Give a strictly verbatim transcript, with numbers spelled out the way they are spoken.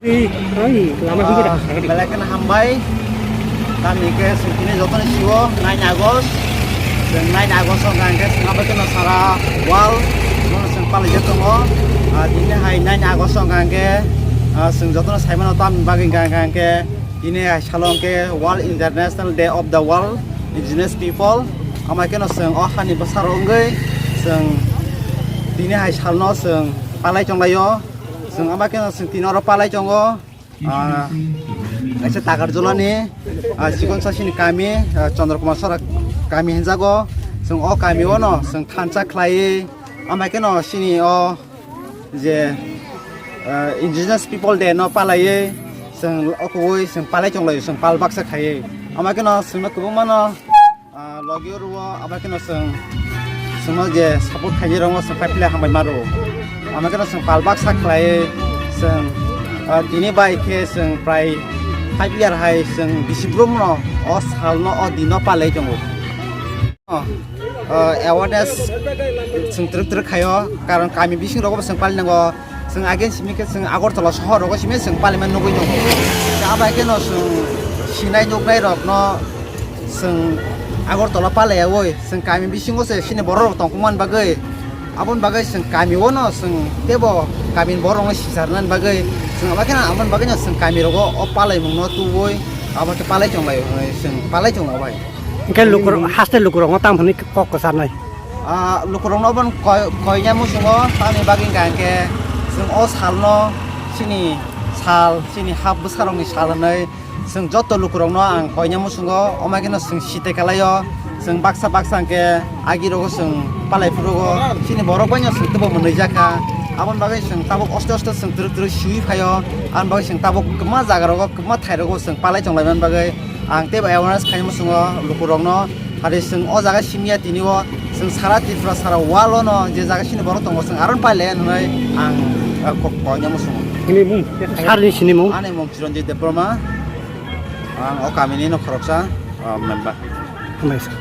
Oi, oi, lama Ah, hingke dah. Belai kheno hambai. Tamo hingke chwng tini jotono sio nine August. Chwng nine August o hwnka hingke chwng abo kheno sara world bono chwng palaijak tongo. Ah, tini hai nine August o hwnka hingke, ah, chwng jotono saimano tamni bagwi hwnka hingke tini hai salo hingke World International Day of the World Indigenous People. Ama kheno chwng o hani bwsarok wngwi chwng tini hai salno chwng palai tonglaio. Chwng ama kheno chwng tini oro palai tongo. Ah, kaisa Takarjulani, ah, Chikon Sasini kami, ah, Chandra Kumar Sora kami hinjago. Chwng o kami ono chwng thansa khlaiwi, ama kheno chini o je, ah, Indigenous People Day no palaiwi chwng o kubui chwng palai tonglaio, chwng pal baksa khaiwi. Ama kheno chwngno kubui mano. Ah, logi oro o, abo kheno chwng, chwngno je support khainai rokno chwng pai phle hambai ma rwo. Amo kheno chwng pal baksa khlai chwng, ah, tini bai khe chwng prai five year hai chwng bisi brum no o salno o dinno palai tongo. Ah, awareness chwng twrwk twrwk khaio, karon kami bising rogo bo chwng pali nango. Chwng again simi khe chwng Agartala sohor rogo simi chwng paliman nugui tongo. Abai kheno chwng sinai nuknai rokno chwng Agartala palaiyaui chwng kami bisingo se chini borok rok tongkukmani bagwi, aboni bagwi chwng kami o no chwng teibo kamini borok rokno sicharnani bagwi chwng abai kheno aboni bagwi no chwng kami rogo o palaimungno tubui abo khe palai tonglaio hwnwi chwng palai tongo bai. Hwnkhe lukurok, haste lukurokno tamo hwnwi kok kwcharnai? Ah, lukurokno obo koi-, koina muchungo, tamni bagwi hwnkha hwnkhe chwng o salno chini sal, chini hap bwsarokni sal hwnwi chwng joto lukurokno ang koina muchungo, omo kheno chwng site kalaio, chwng baksa baksa hwnkhe agirogo chwng palai phurugo, chini borok baino chwng teibo mwnwi jakha, aboni bagwi chwng tabuk oste oste chwng twrwk twrwk siui phaio, aboni bagwi chwng tabuk kwbangma jagarogo, kwbangma thairogo chwng palai tonglaimani bagwi. Ang teibo awareness khaina muchungo lukurokno, hade chwng o jaga simiya tini o chwng sara Tripura sara wall o no je jaga sini borok tongo chwng aro pailaiya hwnwi ang, ah, kok koina muchungo. Ini mung, sir ni sini mung? Ani mung Chiranjit Debbarma, ang o kamini no khoroksa, ah, member. Hambai sir.